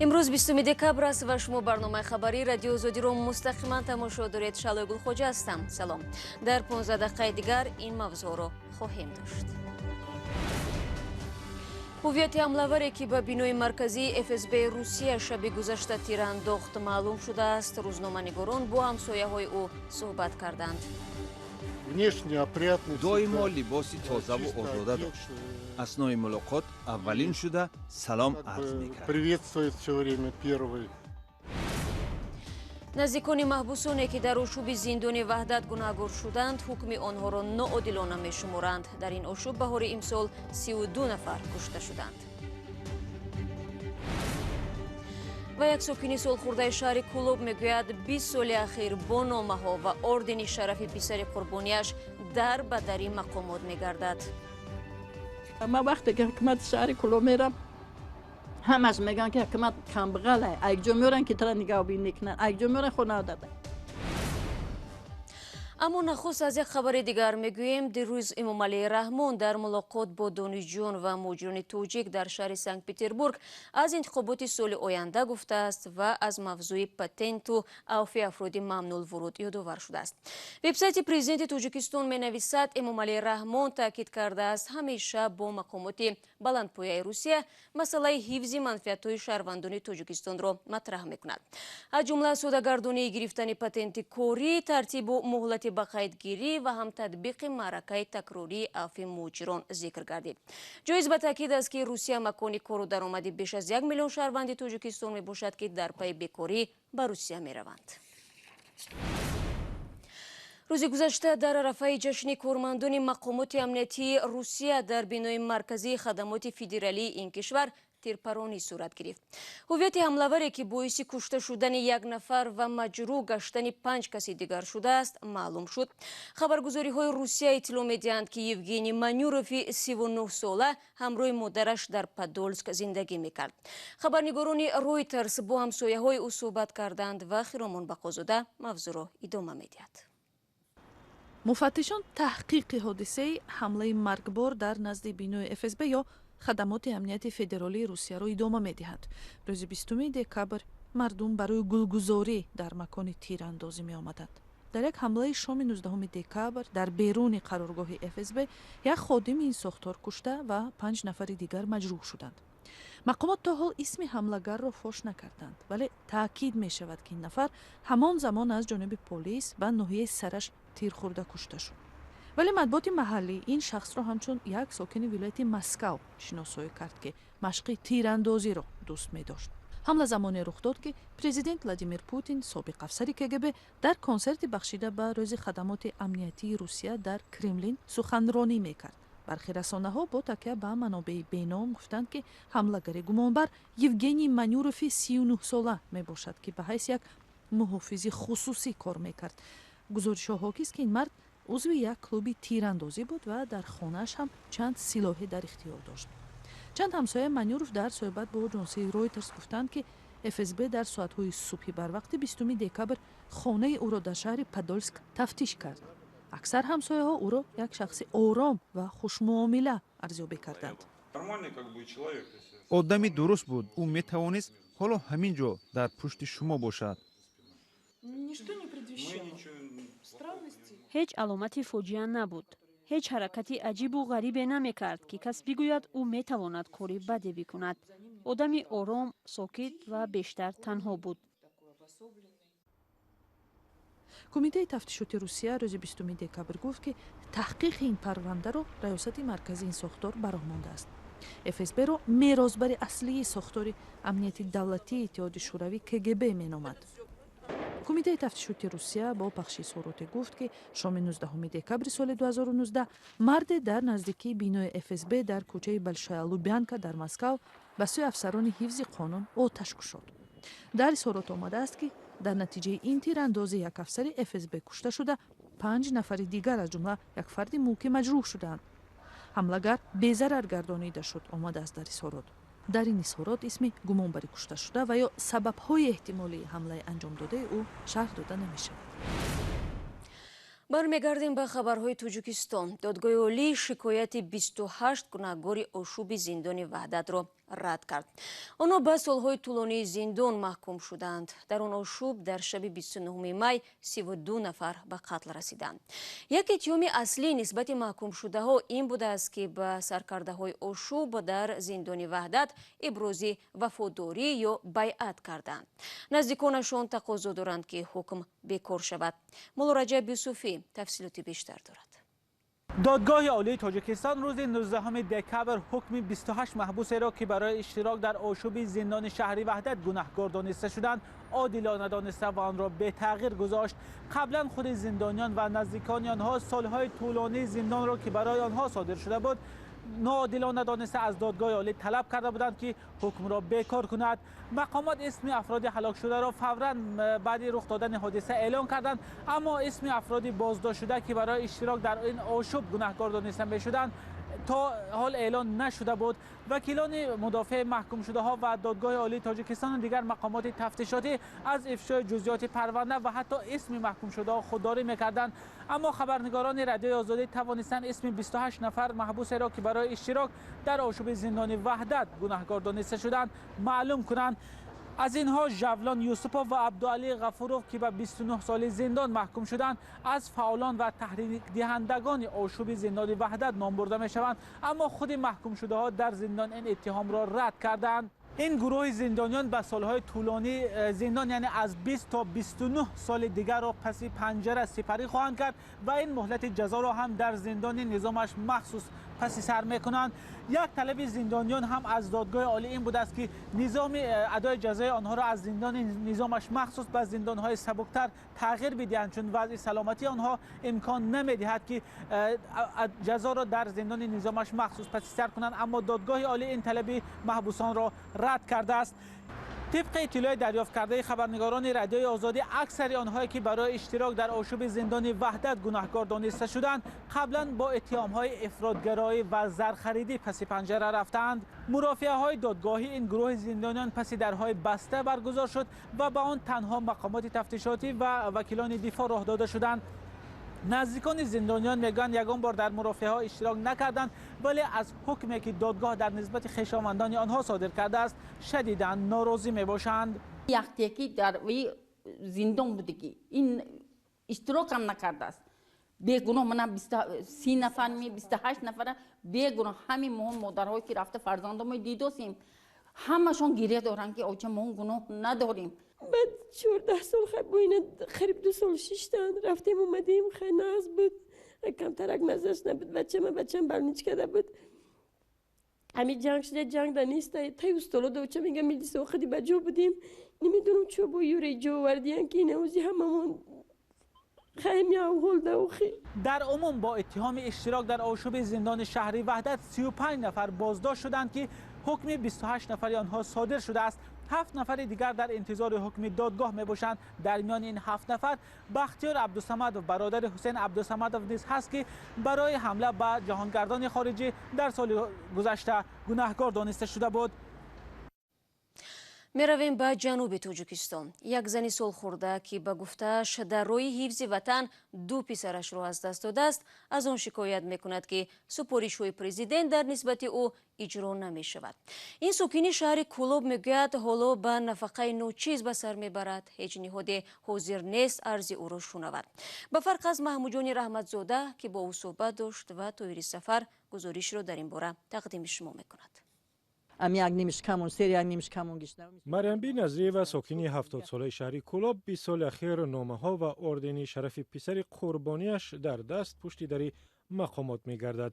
Имрӯз 20 декабр аст ва шумо барномаи хабарии Радиои Озодиро мустақиман тамошо доред. Шалои Гулхоҷа ҳастам. Салом. Дар 15 дақиқаи дигар ин мавзӯъро хоҳем дошт. Ҳувияти ҳамлаваре, ки ба бинои марказии ФСБ Русия шаби гузашта тир андохт, маълум шудааст. Рӯзноманигорон бо ҳамсояҳои ӯ суҳбат карданд. Доимо либоси тозаву озода дошт. Аснои мулоқот аввалин шуда салом арз мекард. Наздикони маҳбусоне, ки дар ошӯби зиндони Ваҳдат гунаҳгор шуданд, ҳукми онҳоро ноодилона мешуморанд. Дар ин ошӯб баҳори имсол 32 нафар кушта шуданд. Ва як сокини солхӯрдаи шаҳри Кӯлоб мегӯяд, 20 соли ахир бо номаҳо ва ордени шарафи писари қурбонияш дар ба дари мақомот мегардад. Ман вақте ки ҳукумати шаҳри Кӯлоб мерам, ҳамаш мегӯянд, ки ҳукумат камбағале, якҷо меоранд, ки тара нигаҳбин мекунанд, якҷо меоранд, хона дада. Аммо нахуст аз як хабари дигар мегӯем. Дирӯз Эмомалӣ Раҳмон дар мулоқот бо донишҷӯён ва муҳоҷирони тоҷик дар шаҳри Санкт-Петербург аз интихоботи соли оянда гуфтааст ва аз мавзӯи патенту авфи афроди мамнӯъулвуруд ёдовар шудааст. Вебсайти президенти Тоҷикистон менависад, Эмомалӣ Раҳмон таъкид кардааст, ҳамеша бо мақомоти баландпояи Русия масъалаи ҳифзи манфиатҳои шаҳрвандони Тоҷикистонро матраҳ мекунад. Аз ҷумла содагардонии гирифтани патенти корӣ, тартибу муҳлати ба қайдгирӣ ва ҳам татбиқи маъракаи такрории авфи муҳоҷирон зикр гардид. Ҷоиз ба таъкид аст, ки Русия макони кору даромади беш аз 1 миллион шаҳрванди Тоҷикистон мебошад, ки дар пайи бекорӣ ба Русия мераванд. Рӯзи гузашта дар арафаи ҷашни кормандони мақомоти амниятии Русия дар бинои марказии хадамоти федералии ин кишвар тирпаронӣ сурат гирифт. Ҳувияти ҳамлаваре, ки боиси кушта шудани як нафар ва маҷрӯҳ гаштани 5 каси дигар шудааст, маълум шуд. Хабаргузориҳои Русия иттилоъ медиҳанд, ки Евгений Манюрови 39 сола ҳамроҳи модараш дар Подольск зиндагӣ мекард. Хабарнигорони Ройтерс бо ҳамсояҳои ӯ суҳбат карданд ва Хиромон Бақозода мавзӯъро идома медиҳад. Муфаттишон таҳқиқи ҳодисаи ҳамлаи маргбор дар назди бинои ФСБ ё хадамоти амнияти федералии Русияро идома медиҳанд. Рӯзи 20 декабр мардум барои гулгузорӣ дар макони тирандозӣ меомаданд. Дар як ҳамлаи шоми 19 декабр дар беруни қароргоҳи ФСБ як ходими ин сохтор кушта ва панҷ нафари дигар маҷрӯҳ шуданд. Мақомот то ҳол исми ҳамлагарро фош накарданд, вале таъкид мешавад, ки ин нафар ҳамон замон аз ҷониби полис ба ноҳияи сараш тир хӯрда кушта шуд. Вале матбуоти маҳаллӣ ин шахсро ҳамчун як сокини вилояти Москав шиносоӣ кард, ки машқи тирандозиро дӯст медошт. Ҳамла замоне рух дод, ки президент Владимир Путин, собиқ афсари КГБ, дар консерти бахшида ба Рӯзи хадамоти амниятии Русия дар Кремлин суханронӣ мекард. Бархе расонаҳо бо такя ба манобеи беном гуфтанд, ки ҳамлагари гумонбар Евгений Манюрови 39-сола мебошад, ки ба ҳайси як муҳофизи хусусӣ кор мекард. Гузоришҳо ҳокист, ки ин мард узви як клуби тирандозӣ буд ва дар хонааш ҳам чанд силоҳе дар ихтиёр дошт. Чанд ҳамсояи Манюров дар суҳбат бо оҷонсии Ройтерс гуфтанд, ки ФСБ дар соатҳои субҳи барвақти 20 декабр хонаи ӯро дар шаҳри Подольск тафтиш кард. Аксар ҳамсояҳо ӯро як шахси ором ва хушмуомила арзёбӣ карданд. Одами дуруст буд. Ӯ метавонист ҳоло ҳамин ҷо дар пушти шумо бошад. Ҳеҷ аломати фоҷиа набуд. Ҳеҷ ҳаракати аҷибу ғарибе намекард, ки кас бигӯяд, ӯ метавонад кори баде бикунад. Одами ором, сокит ва бештар танҳо буд. Кумитаи тафтишоти Русия рӯзи 20 декабр гуфт, ки таҳқиқи ин парвандаро раёсати марказии ин сохтор ба роҳ мондааст. ФСБро меросбари аслии сохтори амнияти давлатии Иттиҳоди Шӯравӣ, КГБ, меномад. Кумитаи тафтишоти Русия бо пахши изҳороте гуфт, ки шоми 19 декабри соли 2019 марде дар наздикии бинои ФСБ дар кӯчаи Большая Лубянка дар Москав ба сӯи афсарони ҳифзи қонун оташ кушод. Дар изҳорот омадааст, ки дар натиҷаи ин тирандозӣ як афсари ФСБ кушта шуда, панҷ нафари дигар, аз ҷумла як фарди мулкӣ, маҷрӯҳ шудаанд. Ҳамлагар безарар гардонида шуд, омадааст дар изҳорот. Дар ин изҳорот исми гумонбари кушташуда ва ё сабабҳои эҳтимолии ҳамлаи анҷомдодаи ӯ шарҳ дода намешавад. Бармегардем ба хабарҳои Тоҷикистон. Додгоҳи олӣ шикояти 28 гунаҳгори ошӯби зиндони Ваҳдатро Рад кард. Онҳо ба солҳои тӯлонии зиндон маҳкум шуданд. Дар он ошӯб дар шаби 29 май 32 нафар ба қатл расиданд. Як иттиҳоми аслӣ нисбати маҳкумшудаҳо ин будааст, ки ба саркардаҳои ошӯб дар зиндони Ваҳдат ибрози вафодорӣ ё байъат карданд. Наздиконашон тақозо доранд, ки ҳукм бекор шавад. Мулло Раҷаб Юсуфӣ тафсилоти бештар дорад. Додгоҳи Олии Тоҷикистон рӯзи 19 декабр ҳукми 28 маҳбусеро, ки барои иштирок дар ошӯби зиндони шаҳри Ваҳдат гунаҳкор дониста шуданд, одилона дониста ва онро бетағйир гузошт. Қаблан худи зиндониён ва наздикони онҳо солҳои тӯлонии зиндонро, ки барои онҳо содир шуда буд, ноодилона дониста, аз Додгоҳи Олӣ талаб карда буданд, ки ҳукмро бекор кунад. Мақомот исми афроди ҳалокшударо фавран баъди рух додани ҳодиса эълон карданд, аммо исми афроди боздоштшуда, ки барои иштирок дар ин ошӯб гунаҳкор дониста мешуданд, то ҳол эълон нашуда буд. Вакилони мудофеи маҳкумшудаҳо ва Додгоҳи Олии Тоҷикистону дигар мақомоти тафтишотӣ аз ифшои ҷузъиёти парванда ва ҳатто исми маҳкумшудаҳо худдорӣ мекарданд, аммо хабарнигорони Радиои Озодӣ тавонистанд исми 28 нафар маҳбусеро, ки барои иштирок дар ошӯби зиндони Ваҳдат гунаҳкор дониста шуданд, маълум кунанд. Аз инҳо Жавлон Юсупов ва Абдуалӣ Ғафуров, ки ба 29 соли зиндон маҳкум шуданд, аз фаъолон ва таҳрикдиҳандагони ошӯби зиндони Ваҳдат ном бурда мешаванд, аммо худи маҳкумшудаҳо дар зиндон ин иттиҳомро рад карданд. Ин гурӯҳи зиндониён ба солҳои тӯлонии зиндон, яъне аз 20 то 29 соли дигарро паси панҷара сипарӣ хоҳанд кард ва ин муҳлати ҷазоро ҳам дар зиндони низомаш махсус паси сар мекунанд. Як талаби зиндониён ҳам аз Додгоҳи Олӣ ин будааст, ки низоми адои ҷазои онҳоро аз зиндони низомаш махсус ба зиндонҳои сабуктар тағйир бидиҳанд, чун вазъи саломатии онҳо имкон намедиҳад, ки ҷазоро дар зиндони низомаш махсус паси сар кунанд, аммо Додгоҳи Олӣ ин талаби маҳбусонро рад кардааст. Тибқи иттилои дарёфткардаи хабарнигорони Радиои Озодӣ, аксари онҳое, ки барои иштирок дар ошӯби зиндони Ваҳдат гунаҳкор дониста шуданд, қаблан бо иттиҳомҳои ифротгароӣ ва зархаридӣ паси панҷара рафтаанд. Мурофиаҳои додгоҳӣ ин гурӯҳи зиндониён паси дарҳои баста баргузор шуд ва ба он танҳо мақомоти тафтишотӣ ва вакилони дифоъ роҳ дода шуданд. Наздикони зиндониён мегӯянд, ягон бор дар мурофиаҳо иштирок накарданд, вале аз ҳукме, ки додгоҳ дар нисбати хешовандони онҳо содир кардааст, шадидан норозӣ мебошанд. Яхтеки дар зиндон будагӣ ин иштирокам накардааст, бегуноҳ. Мана 30 нафар, 28 нафара бегуноҳ. Ҳамин моҳ модарҳое, ки рафта фарзандомо дидосем, ҳамашон гиря доранд, ки оча, мо гуноҳ надорем. Баъд 14 сол хай бо ина қариб 2 сол шиштан, рафтем, омадем, хай нағз буд, камтарак мазаш набуд. Бачама, бачам больничка да буд. Ҳами ҷанг шуда, ҷанг да неста, тай устоло доча мега, милиса охири ба ҷо будем. Намедонам, чо бо юре ҷо овардиян, ки инаузи ҳамамон Дар умум бо иттиҳоми иштирок дар ошӯби зиндони шаҳри Ваҳдат 35 нафар боздошт шуданд, ки ҳукми 28 нафари онҳо содир шудааст. Ҳафт нафари дигар дар интизори ҳукми додгоҳ мебошанд. Дар миёни ин ҳафт нафар Бахтиёр Абдусамадов, бародари Ҳусейн Абдусамадов низ ҳаст, ки барои ҳамла ба ҷаҳонгардони хориҷӣ дар соли гузашта гунаҳкор дониста шуда буд. Меравем ба ҷануби Тоҷикистон. Як зани солхӯрда, ки ба гуфтааш дар роҳи ҳифзи ватан ду писарашро аз даст додааст, аз он шикоят мекунад, ки супоришҳои президент дар нисбати ӯ иҷро намешавад. Ин сокини шаҳри Кӯлоб мегӯяд, ҳоло ба нафақаи ночиз ба сар мебарад, ҳеҷ ниҳоде ҳозир нест арзи ӯро шунавад. Ба фарқ аз Маҳмудҷони Раҳматзода, ки бо ӯ суҳбат дошт, ва Тоҳири Сафар гузоришро дар ин бора тақдими шумо мекунад. Марьямби Назриева, сокини 70-солаи шаҳри Кӯлоб, 20 соли ахир номаҳо ва ордени шарафи писари қурбониаш дар даст пушти дари мақомот мегардад.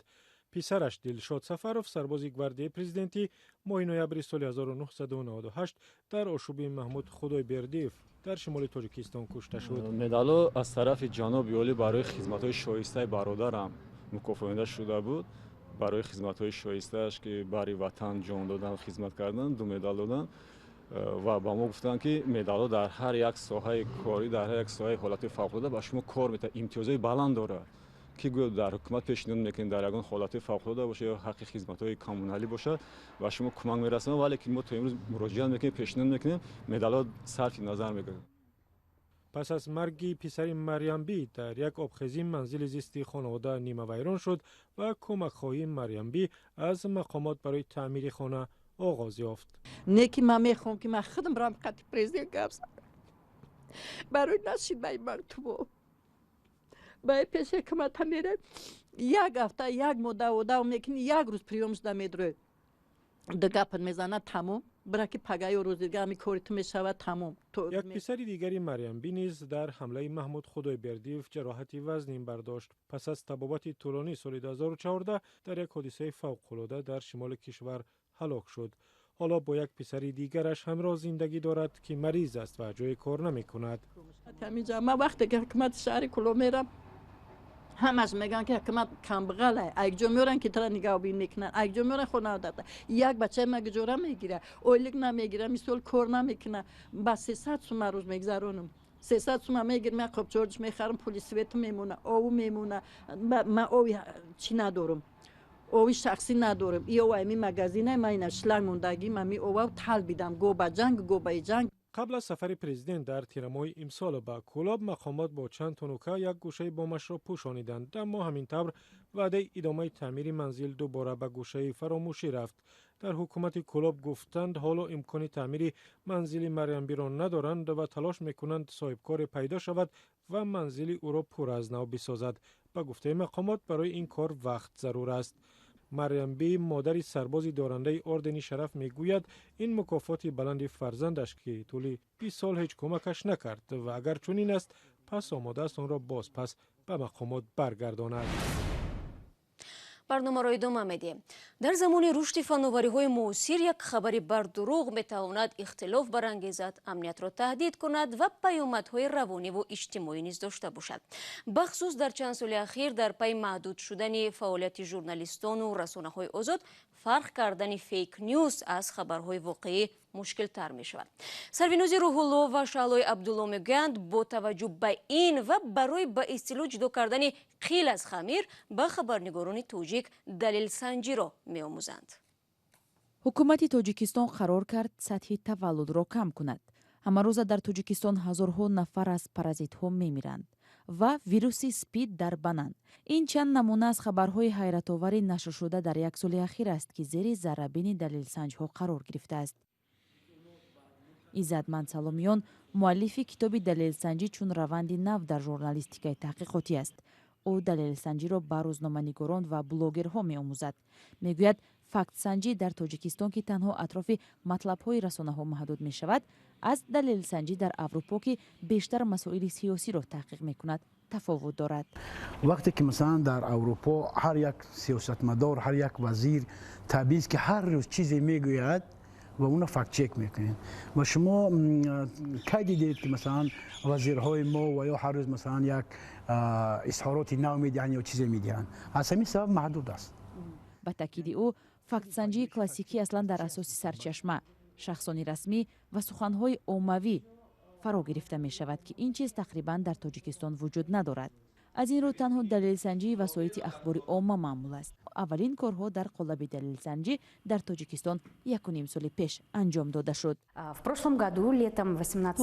Писараш Дилшод Сафаров, сарбози гвардияи президентӣ, моҳи ноябри соли 1998 дар ошӯби Маҳмуд Худойбердиев дар шимоли Тоҷикистон кушта шуд. Медалҳо аз тарафи ҷаноби олӣ барои хизматҳои шоистаи бародарам мукофонида шуда буд. Барои хизматҳои шоистааш, ки бари ватан ҷон додан, хизмат кардан, ду медал доданд ва ба мо гуфтанд, ки медалҳо дар ҳар як соҳаи корӣ, дар ҳар як соҳаи ҳолати фавқулода ба шумо кор метавад, имтиёзҳои баланд дорад, ки гӯё дар ҳукумат пешниҳод мекунем, дар ягон ҳолати фавқулода бошад ё ҳаққи хизматҳои коммуналӣ бошад, ба шумо кӯмак мерасонад. Вале ки мо то имрӯз муроҷиат мекунем, пешниҳод мекунем, медалҳо сарфи назар мекунем. Пас аз марги писари Марьямбӣ дар як обхезӣ манзили зисти хонавода нимавайрон шуд ва кӯмакхоҳии Марьямбӣ аз мақомот барои таъмири хона Оғоз ёфт. Не ки ман мехоҳам, ки ман худам рам қати президент гап занам. Барои нашид ба ин мактубо. Ба пеш ҳукумата мерем, як ҳафта, як моҳ даводав мекунӣ, як рӯз приём шуда медроед. Ду гапат мезанад, тамом. Бира ки пага ё рӯзи дига ҳами кори ту мешавад, тамом. Як писари дигари Марьямби низ дар ҳамлаи Маҳмуд Худойбердиев ҷароҳати вазнин бардошт. Пас аз табобати тӯлонӣ соли 2014 дар як ҳодисаи фавқулода дар шимоли кишвар ҳалок шуд. Ҳоло бо як писари дигараш ҳамроҳ зиндагӣ дорад, ки мариз аст ва ҷои кор намекунад. Ҳаминҷа ман вақте ки ҳукумати шаҳри Кӯлоб мерам, ҳамаш мегӯянд, ки ҳукумат камбағалай. Якҷо меоранд, ки тара нигаҳбин мекунанд, якҷо меоранд, хона як бачаи ма гуҷора мегира, ойлик намегира, мисол, кор намекуна. Ба 300 сума рӯз мегзаронам. 300 сума мегирам, як қопчорҷ мехарам, пули свету мемона, ову мемона. Ман ови чӣ надорам, ови шахсӣ надорам. И ова ами магазина ма ина шланг мондагӣ, ами ова талбидам, го ба ҷанг, го ба ҷанг. Қабл аз сафари президент дар тирамоҳи имсол ба Кӯлоб, мақомот бо чанд тунука як гӯшаи бомашро пӯшониданд, аммо ҳамин тавр ваъдаи идомаи таъмири манзил дубора ба гӯшаи фаромӯшӣ рафт. Дар ҳукумати Кӯлоб гуфтанд, ҳоло имкони таъмири манзили Марьямбиро надоранд ва талош мекунанд соҳибкоре пайдо шавад ва манзили ӯро пурра аз нав бисозад. Ба гуфтаи мақомот, барои ин кор вақт зарур аст. Марьямби, модари сарбози дорандаи ордени шараф, мегӯяд, ин мукофоти баланди фарзандаш, ки тӯли 20 сол ҳеҷ кӯмакаш накард, ва агар чунин аст, пас омода аст онро бозпас ба мақомот баргардонад. Барномаро идома медиҳем. Дар замони рушди фановариҳои муосир як хабари бардурӯғ метавонад ихтилоф барангезад, амниятро таҳдид кунад ва паёмадҳои равониву иҷтимоӣ низ дошта бошад. Бахусус дар чанд соли ахир, дар пайи маҳдуд шудани фаъолияти журналистону расонаҳои озод, фарқ кардани фейк нюс аз хабарҳои воқеӣ мушкилтар мешавад. Сарвинози Рӯҳулло ва Шаҳлои Абдулло мегӯянд, бо таваҷҷӯҳ ба ин ва барои ба истилоҳ ҷудо кардани қил аз хамир, ба хабарнигорони тоҷик далелсанҷиро меомӯзанд. Ҳукумати Тоҷикистон қарор кард сатҳи таваллудро кам кунад. Ҳамарӯза дар Тоҷикистон ҳазорҳо нафар аз паразитҳо мемиранд ва вируси спид дар банан. Ин чанд намуна аз хабарҳои ҳайратовари нашршуда дар як соли ахир аст, ки зери заррабини далелсанҷҳо қарор гирифтааст. Иззатманд Саломиён муаллифи китоби «Далелсанҷӣ чун раванди нав дар журналистикаи таҳқиқотӣ» аст. Ӯ далелсанҷиро ба рӯзноманигорон ва блогерҳо меомӯзад. Мегӯяд, фактсанҷӣ дар Тоҷикистон, ки танҳо атрофи матлабҳои расонаҳо маҳдуд мешавад, аз далелсанҷӣ дар Аврупо, ки бештар масоили сиёсиро таҳқиқ мекунад, тафовут дорад. Вақте ки, масалан, дар Аврупо ҳар як сиёсатмадор, ҳар як вазир табиист, ки ҳар рӯз чизе мегӯяд ва уна фактчек мекунед. Ва шумо кай дидед, ки, масалан, вазирҳои мо ва ё ҳар рӯз, масалан, як изҳороти нав медиҳанд ё чизе медиҳанд? Аз ҳамин сабаб маҳдуд аст. Ба таъкиди ӯ, фактсанҷии классикӣ аслан дар асоси сарчашма, шахсони расмӣ ва суханҳои оммавӣ фаро гирифта мешавад, ки ин чиз тақрибан дар Тоҷикистон вуҷуд надорад. Аз ин рӯ танҳо далелсанҷии васоити ахбори омма маъмул аст. Аввалин корҳо дар қолаби далелсанҷӣ дар Тоҷикистон якуним соли пеш анҷом дода шуд.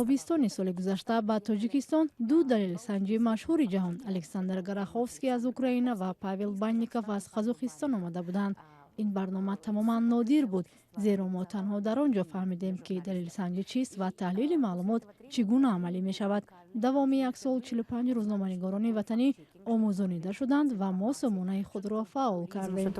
Тобистони соли гузашта ба Тоҷикистон ду далелсанҷии машҳури ҷаҳон, Александр Гараховский аз Украина ва Павел Банников аз Қазоқистон, омада буданд. Ин барнома тамоман нодир буд, зеро мо танҳо дар он ҷо фаҳмидем, ки далелсанҷӣ чист ва таҳлили маълумот чӣ гуна амалӣ мешавад. Давоми як сол 45 рӯзноманигорони ватанӣ омӯзонида шуданд ва мо сомонаи худро фаъол кардем.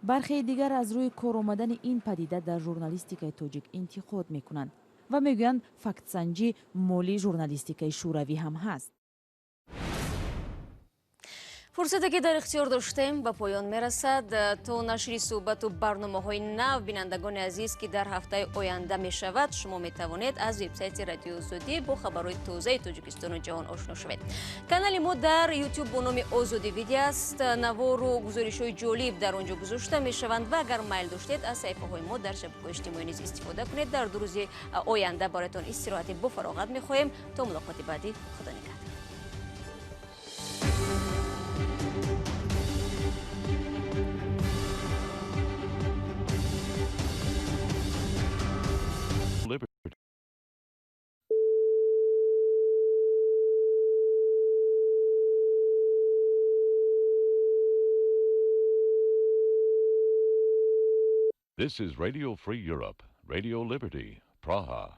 Бархеи дигар аз рӯи кор омадани ин падида дар журналистикаи тоҷик интиқод мекунанд ва мегӯянд, фактсанҷӣ моли журналистикаи шӯравӣ ҳам ҳаст. Фурсате, ки дар ихтиёр доштем, ба поён мерасад. То нашри суҳбату барномаҳои нав, бинандагони азиз, ки дар ҳафтаи оянда мешавад, шумо метавонед аз вебсайти Радиои Озодӣ бо хабарҳои тозаи Тоҷикистону ҷаҳон ошно шавед. Канали мо дар Ютуб бо номи Озодӣ Видео аст. Навору гузоришҳои ҷолиб дар он ҷо гузошта мешаванд ва агар майл доштед, аз саҳифаҳои мо дар шабакаҳои иҷтимоӣ низ истифода кунед. Дар 2 рӯзи оянда бароятон истироҳати бофароғат мехоҳем. То мулоқоти баъдӣ, Худо нигаҳдор. This is Radio Free Europe, Radio Liberty, Praha.